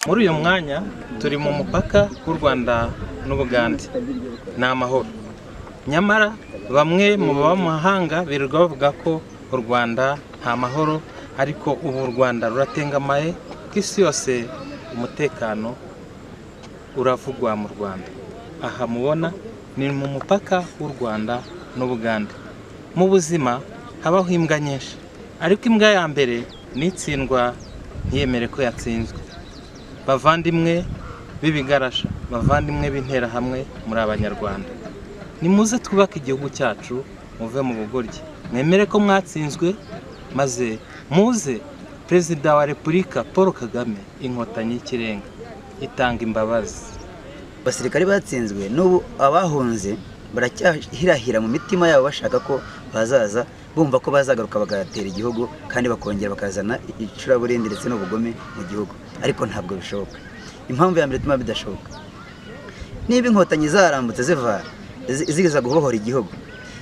Muri uyu mwanya turi mu mupaka w'u Rwanda n'Ubugande, ni amahoro. Nyamara bamwe mu baba mu mahanga birirwa bavuga ko u Rwanda nta mahoro, ariko ubu u Rwanda ruratengamaye ku isi yose, umutekano uravugwa mu Rwanda. Aha mubona ni mu mupaka w'u Rwanda n'Ubugande. Mu buzima habaho imbwa nyinshi, ariko imbwa ya mbere nitsindwa ntiyemere ko yatsinzwe. Bavandimwe b'ibigarasha, bavandimwe b'interahamwe, muri Abanyarwanda, nimuze twubake igihugu cyacu. Muve mu bugoryi, mwemere ko mwatsinzwe, maze muze Perezida wa Repubulika Paul Kagame, Inkotanyi y'ikirenga, itanga imbabazi. Abasirikare batsinzwe, n'ubu abahunze baracyahirahira mu mitima yabo, bashaka ko bazaza, bumva ko bazagaruka bagatera igihugu kandi bakongera bakazana icuraburindi ndetse n'ubugome mu gihugu, ariko ntabwo bishoboka. Impamvu ya mbere ituma bidashoboka, niba Inkotanyi zarambutse ziva ziza gubohora igihugu,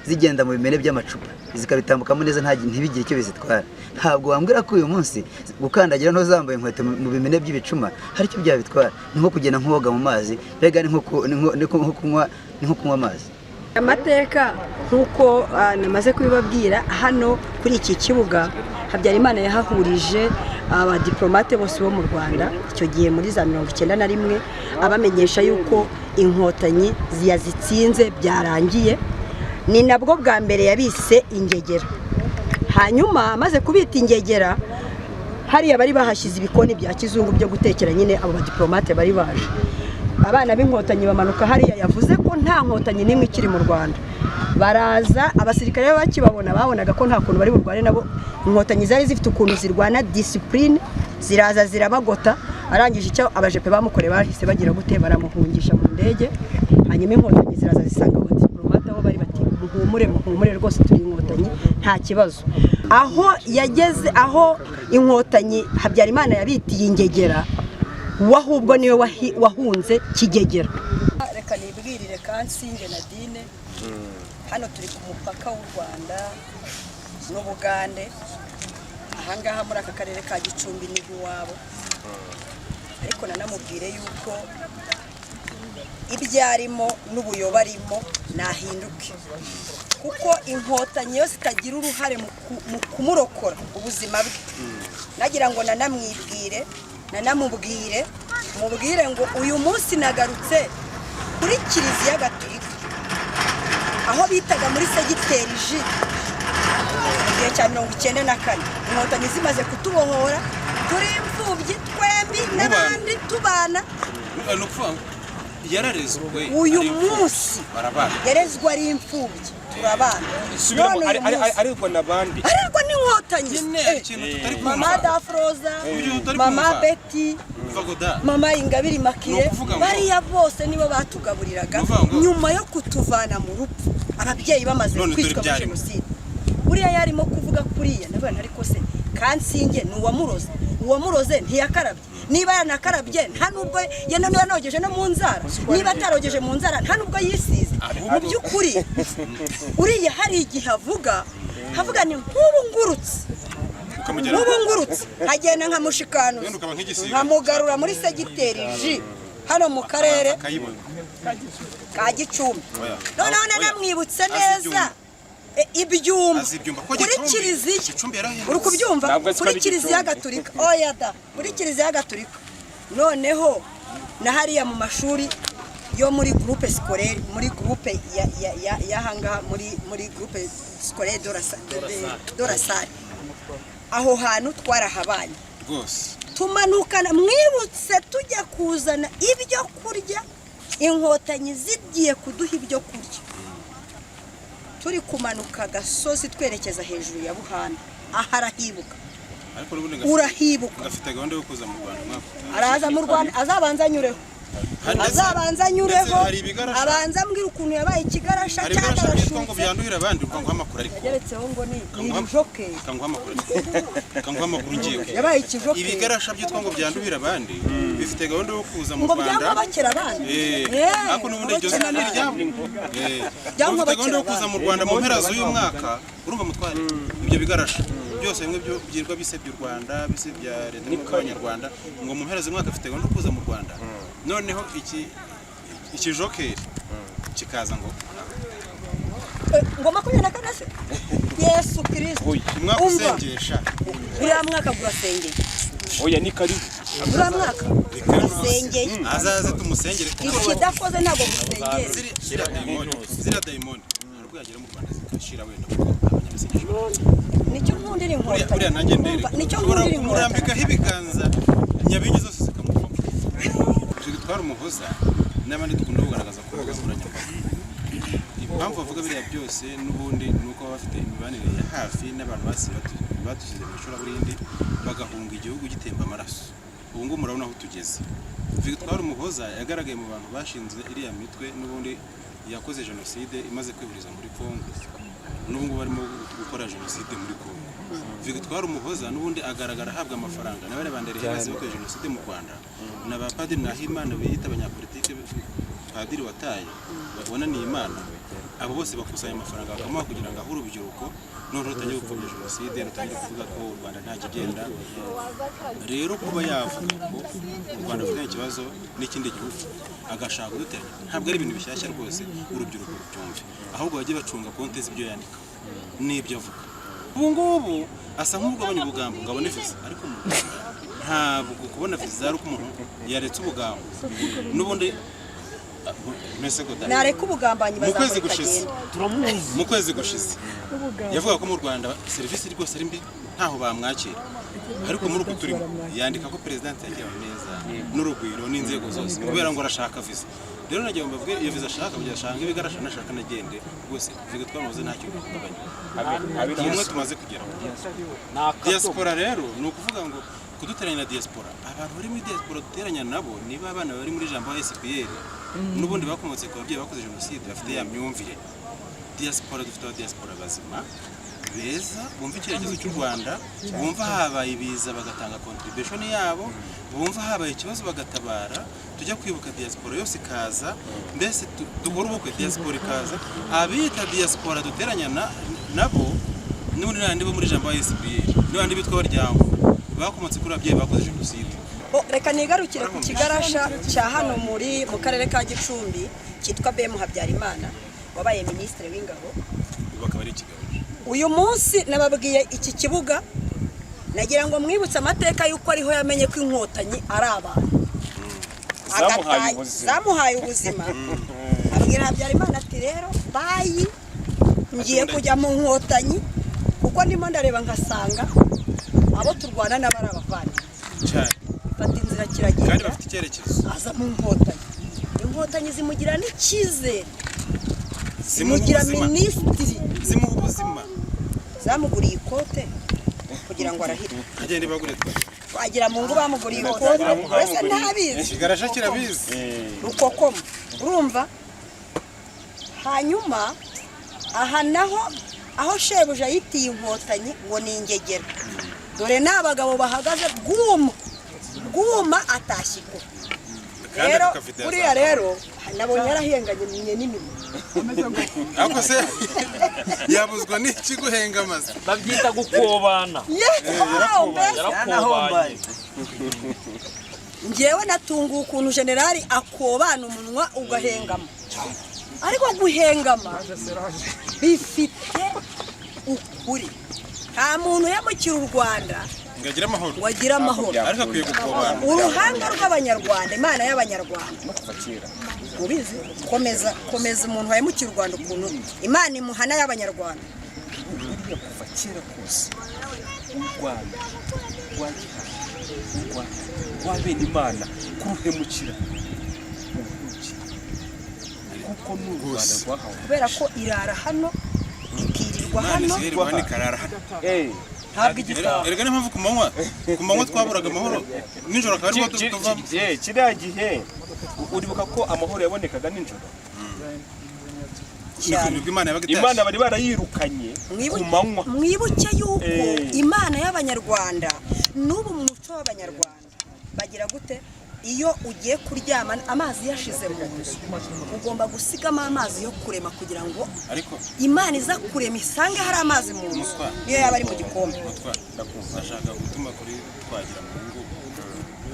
zigenda mu bimene by'amacupa, zikabitambukamo neza, ntibigire icyo bizitwara, ntabwo wambwira ko uyu munsi gukandagira ntuzambaye inkweto mu bimene by'ibicuma hari icyo byabitwara. Ni nko kugenda nk'uwoga mu mazi, mbega ni nko kunywa amazi. Amateka nk'uko namaze kubibabwira, hano kuri iki kibuga Habyarimana yahahurije abadiplomate bose bo mu Rwanda icyo gihe muri za 91, abamenyesha yuko Inkotanyi yazitsinze, byarangiye. Ni nabwo bwa mbere yabise ingegera. Hanyuma amaze kubita ingegera, hariya bari bahashyize ibikoni bya kizungu byo gutekera nyine abo badiplomate bari baje. Abana b'Inkotanyi bamanuka hariya, yavuze ko nta Nkotanyi n'imwe ikiri mu Rwanda, baraza. Abasirikare bakibabona babonaga ko nta kuntu bari burwane nabo. Inkotanyi zari zifite ukuntu zirwana, discipline, ziraza zirabagota. Arangije, icyo abajepe bamukoreye, bahise bagira gute? Baramuhungisha mu ndege. Hanyuma Inkotanyi ziraza zisanga abadiplomate aho bari, bati: "Muhumure, muhumure rwose, turi Inkotanyi, nta kibazo." Aho yageze, aho Inkotanyi Habyarimana yabitiye ingegera, we ahubwo niwe wahunze kigegera. Reka nibwirire Kansinge Nadine. Hano turi ku mupaka w'u Rwanda n'Ubugande, ahangaha muri aka karere ka Gicumbi ni iwabo. Ariko nanamubwire yuko ibyo arimo n'ubuyobe arimo nahinduke, kuko Inkotanyi iyo zitagira uruhare mu kumurokora ubuzima bwe. Nagira ngo nanamwibwire, nanamubwire, mubwire ngo uyu munsi nagarutse kuri Kiliziya Gatulika, aho bitaga muri segiteri J, mu gihe cya 94, Inkotanyi zimaze kutubohora, turi imfubyi twembi n'abandi tubana. Ni ukuvuga ngo yararezwe Uyu ari imfubyi. munsi Barabana. yarezwe ari imfubyi, turabana. Subiramo, None uyu munsi ariko n'abandi arerwa n'Inkotanyi. Nyine ikintu tutari Mama kumva. Dafroza, Ibyo tutari mama kumva. Betty, Uvuga ngo da. mama Ingabire Makire, Ni ukuvuga ngo- bariya bose nibo batugaburiraga Ni ukuvuga ngo- nyuma yo kutuvana mu rupfu, ababyeyi bamaze None dore kwicwa muri ibyarimo. jenoside. Buriya yarimo kuvuga kuriya, ndabona, ariko se Kansinge ni uwamuroze? Uwamuroze ntiyakarabye. Niba yanakarabye, nta nubwo yanogeje no mu nzara. Niba atarogeje mu nzara, nta nubwo yisize. Mu by'ukuri uriya hari igihe avuga, havuga ni nk'ubu ngurutse, Ukamugera nk'ubu ngurutse nkagenda nkamushikanuza, Wenda ukaba nk'igisiga. nkamugarura muri segiteri J hano mu karere akayibona. ka Gicumbi. Oya. Noneho Oya. nanamwibutse Azi neza ibyumba. Ibyumba Azi ibyumba. Kuko kuri Gicumbi- kiliziya. Gicumbi yarahindutse. Uri kubyumva? Ntabwo azi ko Kuri ari Kiliziya Gicumbi. Gatulika, oya da, kuri Kiliziya Gatulika. Noneho na hariya mu mashuri yo muri groupe scolaire, muri groupe ya y'ahangaha, muri groupe scolaire de la Salle, aho hantu twarahabanye. Rwose. Tumanukana, mwibutse, tujya kuzana ibyo kurya, Inkotanyi zigiye kuduha ibyo kurya, turi kumanuka agasozi twerekeza hejuru ya Buhanda. Aha arahibuka. Ariko n'ubundi Urahibuka? ngafite gahunda yo kuza mu Rwanda umwaka utaha. Araza mu Rwanda, azabanza anyureho. Hari Azabanza anyureho. ndetse hari ibigarasha. Abanza ambwira ukuntu yabaye ikigarasha Hari ibigarasha byitwa ngo cyagarashutse. byanduhira abandi, uvuga ngo amakuru ariko. Yageretseho ngo ni ibijokeri. Kanguha amakuru. Kanguha amakuru ngiye. Yabaye ikijokeri. Ibigarasha byitwa ngo byanduhira abandi bifite gahunda yo kuza mu Ngo Rwanda. byangobokera abandi. Ariko n'ubundi iryo zina ni iryabo. Byangobokera Bafite gahunda yo kuza mu Rwanda mu mpera z'uyu mwaka. Urumva mutware? Ibyo bigarasha. Byose bimwe byirirwa bisebya u Rwanda, bisebya leta y'Abanyarwanda, ngo mu mpera z'umwaka afite gahunda yo kuza mu Rwanda. Noneho iki jokeri kikaza ngo Ngo 24 se? Yesu Kirisito! Umwaka Umva. usengesha. Uriya mwaka gurasengeye. Oya, ni karibu. Uriya mwaka urasengeye. Azaze tumusengere kuko Ikidakoze ntabwo gusengera. Ziriya dayimoni hari ubwo yagera mu Rwanda zigashira wenda, kuko abanyamasengesho Nicyo nkundira buriya Inkotanyi. Buriya nanjye ndere Umva, nicyo ushobora nkundira Inkotanyi. kumurambikaho ibiganza, nyabingi zose zikamuvamo. Victoire Umuhoza n'abandi dukunda kugaragaza ku mbuga nkoranyambaga, impamvu bavuga biriya byose n'ubundi ni uko baba bafite imibanire ya hafi n'abantu badushyize mu icuraburindi, bagahunga igihugu gitemba amaraso. Ubu ngubu murabona aho tugeze. Victoire Umuhoza yagaragaye mu bantu bashinze iriya mitwe n'ubundi yakoze jenoside imaze kwihuriza muri Congo. N'ubu ngubu barimo gukora jenoside muri Congo. Victoire Umuhoza n'ubundi agaragara ahabwa amafaranga na bariya bandere bose bakoze jenoside mu Rwanda, na ba Padiri Nahimana biyita abanyapolitike, padiri wataye wananiye Imana. Abo bose bakusanya amafaranga bakamuha kugira ngo ahe urubyiruko, none rutangiye gupfobya jenoside, rutangiye kuvuga ko u Rwanda nta kigenda. Rero kuba yavuga ko u Rwanda rufitanye ikibazo n'ikindi gihugu, agashaka kuduteranya, ntabwo ari ibintu bishyashya rwose. Urubyiruko rubyumve, ahubwo bajye bacunga konti z'ibyo yandika n'ibyo avuga. Ubu ngubu asa nk'ugabanya ubugambo ngo abone visa, ariko mu Rwanda ntabwo kubona visa ari uko umuntu yaretse ubugambo n'ubundi. Mbese ko Nareka ubugambanyi, mu kwezi bazamurika gushize agenda. Mu kwezi gushize yavuga ko mu Rwanda serivisi rwose ari mbi, ntaho bamwakira, ariko muri uku turimo yandika ko perezidansi yakiriwe neza n'urugwiro n'inzego zose, kubera ngo arashaka visa. Rero nagira ngo mbabwire, iyo visa ashaka kugira ashaka ibigarasha, nashaka anagende rwose. Vuga twamaze, nta kintu bihungabanya ubumwe tumaze kugeraho. Diaspora rero ni ukuvuga ngo kuduteranya na diaspora, abantu bari muri diaspora duteranya nabo niba abana bari muri Jambo SPR n'ubundi bakomotse ku babyeyi bakoze jenoside, bafite ya myumvire. Diaspora, dufite aba diaspora bazima, beza, bumva icyerekezo cy'u Rwanda, bumva habaye ibiza bagatanga contribution yabo, bumva habaye ikibazo bagatabara. Tujya kwibuka diaspora yose ikaza, mbese dukora ubukwe diaspora ikaza. Abita diaspora duteranya nabo n'ubundi n'abandi bo muri Jambo SPR n'abandi bitwa Baryango bakomotse kuri ababyeyi bakoze jenoside. Bo, reka nigarukire ku kigarasha cya hano mu karere ka Gicumbi cyitwa Bemu Habyarimana, wabaye minisitiri w'ingabo. Ubu akaba ari ikigarasha. Uyu munsi nababwiye iki kibuga, nagira ngo mwibutse amateka y'uko ariho yamenye ko Inkotanyi ari abantu. Zamuhaye ubuzima. Zamuhaye ubuzima. Abwira Habyarimana ati: "Rero bye, ngiye kujya mu Nkotanyi, kuko ndimo ndareba nkasanga abo turwana nabo ari abavandimwe." Cyane. Fata inzira, Kandi kiragenda. bafite icyerekezo. Aza mu Nkotanyi, Inkotanyi zimugira n'icyizere, Zimuha zimugira ubuzima. minisitiri. Zimuha ubuzima. Zamuguriye ikote kugira ngo arahire. Agende bagure twa Wagira mu ngo bamuguriye ikote wese ntabizi. Ikigarasha kirabizi. Rukokoma, urumva? Hanyuma aha naho, aho shebuja yitiye Inkotanyi ngo ni ingegera, dore ni abagabo bahagaze bwuma bwuma, atashye ikora. Kandi Rero akafite buriya rero nabonye yarahenganye n'iminwa. Ariko se yabuzwa n'iki guhenga amazu? Babyita gukobana. Yeee, mbese. Yarakobanye. Ngewe natunguwe ukuntu generali akobana umunwa ugahengama, ariko guhengama bifite ukuri. Nta muntu uhemukira u Rwanda ngo agire amahoro. Ngo agire amahoro. Ariko akwiye gukobana. Uruhanga rw'Abanyarwanda, Imana y'Abanyarwanda. No kuva kera. Ubizi, komeza komeza, umuntu wahemukira u Rwanda, ukuntu Imana imuhana y'Abanyarwanda. Buriya kuva kera kose u Rwanda rwa gihanga, u Rwanda rwa bene Imana, kuruhemukira ubuhemukira, kuko ni u Rwanda rwahawe. Kubera ko irara hano, ikirirwa Imana hano. isigaye irwana ikarara hano. Ntabwo igitaha. Erega niyo mpamvu ku manywa twaburaga amahoro, nijoro akaba aribwo tuvamo. Kiriya gihe uribuka ko amahoro yabonekaga nijoro. Cyane. Nibwo Imana yabaga itashye. Imana bari barayirukanye ku manywa. Mwibuke yuko Eh. Imana y'Abanyarwanda n'ubu mu muco w'Abanyarwanda bagira gute? Iyo ugiye kuryama, amazi yashize mu nzu, ugomba gusigamo amazi yo kurema kugira ngo Ariko Imana iza kurema isange hari amazi mu nzu, Muswa. niyo yaba ari mu gikombe. Mutwa, ndashaka gutuma kuri Twagiramungu,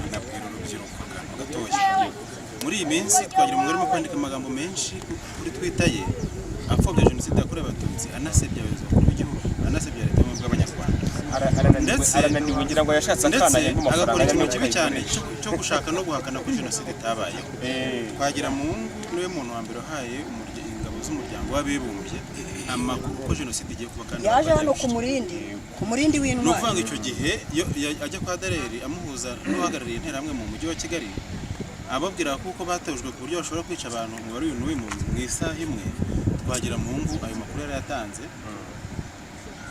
anabwira urubyiruko akantu gatoya. Muri iyi minsi Twagiramungu arimo kwandika amagambo menshi kuri Twitter ye apfobya Jenoside yakorewe Abatutsi, anasebya abayobozi bakuru b'igihugu, anasebya Leta y'Ubumwe bw'Abanyarwanda. Ndetse- Arananiwe, ngira ngo yashatse ndetse akana yaguma amafaranga agakora ikintu yananiwe kibi cyane akayikoresha. cyo gushaka no guhakana ko jenoside itabayeho. Twagiramungu niwe muntu wa mbere uhaye ingabo z'Umuryango w'Abibumbye amakuru ko jenoside igiye kuba, kandi Yaje hano bakaba ku Murindi, ku Murindi ni w'intwari. ukuvuga ngo icyo gihe iyo ajya kwa Dallaire amuhuza n'uhagarariye Interahamwe mu mujyi wa Kigali, ababwira ko uko batojwe ku buryo bashobora kwica abantu umubare uyu n'uyu mu isaha imwe, Twagiramungu ayo makuru yari yatanze.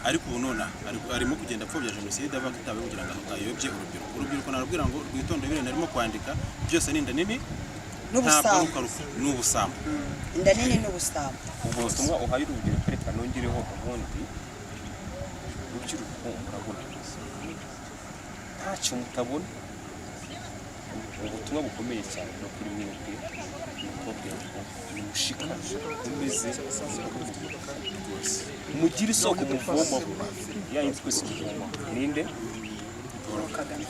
Ariko ubu nonaha arimo kugenda apfobya jenoside, avuga ko itabaye kugira ngo ayobye urubyiruko. Urubyiruko narubwira ngo rwitonde, biriya arimo kwandika byose ni inda nini, ntabwo N'ubusambo. ari uko, ni ubusambo. Inda nini n'ubusambo. Ubwo butumwa uhaye urubyiruko, reka nongereho ubundi. Rubyiruko, murabona ntacyo mutabona. Ubutumwa bukomeye cyane no kuri mwebwe ni ukubabwira ngo nimushikame, mumeze Rwose. mugire isoko muvomaho, ya yindi twese tuvomaho. Ninde? Paul Kagame.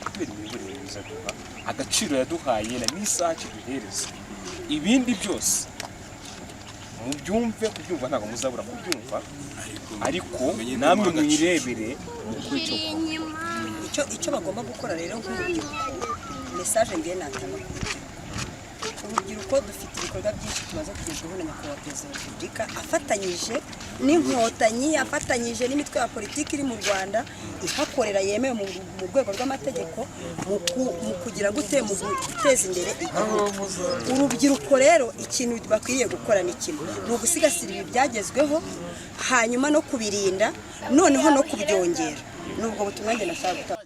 Kubera imiyoborere myiza duha agaciro, yaduhaye na n'isaha kiduhereza ibindi byose. Mubyumve, kubyumva ntabwo muzabura kubyumva, ariko mumenye namwe kumuha agaciro. Mwirebere mukore icyo mukora. Icyo bagomba gukora rero nk'urubyiruko, message ngiye natanga ku rubyiruko: urubyiruko dufite ibikorwa byinshi tumaze kugezwaho na Nyakubahwa Perezida wa Repubulika, afatanyije n'Inkotanyi, afatanyije n'imitwe ya politiki iri mu Rwanda ihakorera yemewe mu rwego rw'amategeko, mu kugira gute, mu guteza imbere igihugu. Urubyiruko rero ikintu bakwiriye gukora ni kimwe, ni ugusigasira ibi byagezweho, hanyuma no kubirinda, noneho no kubyongera. Ni ubwo butumwa njye nashaka gutanga.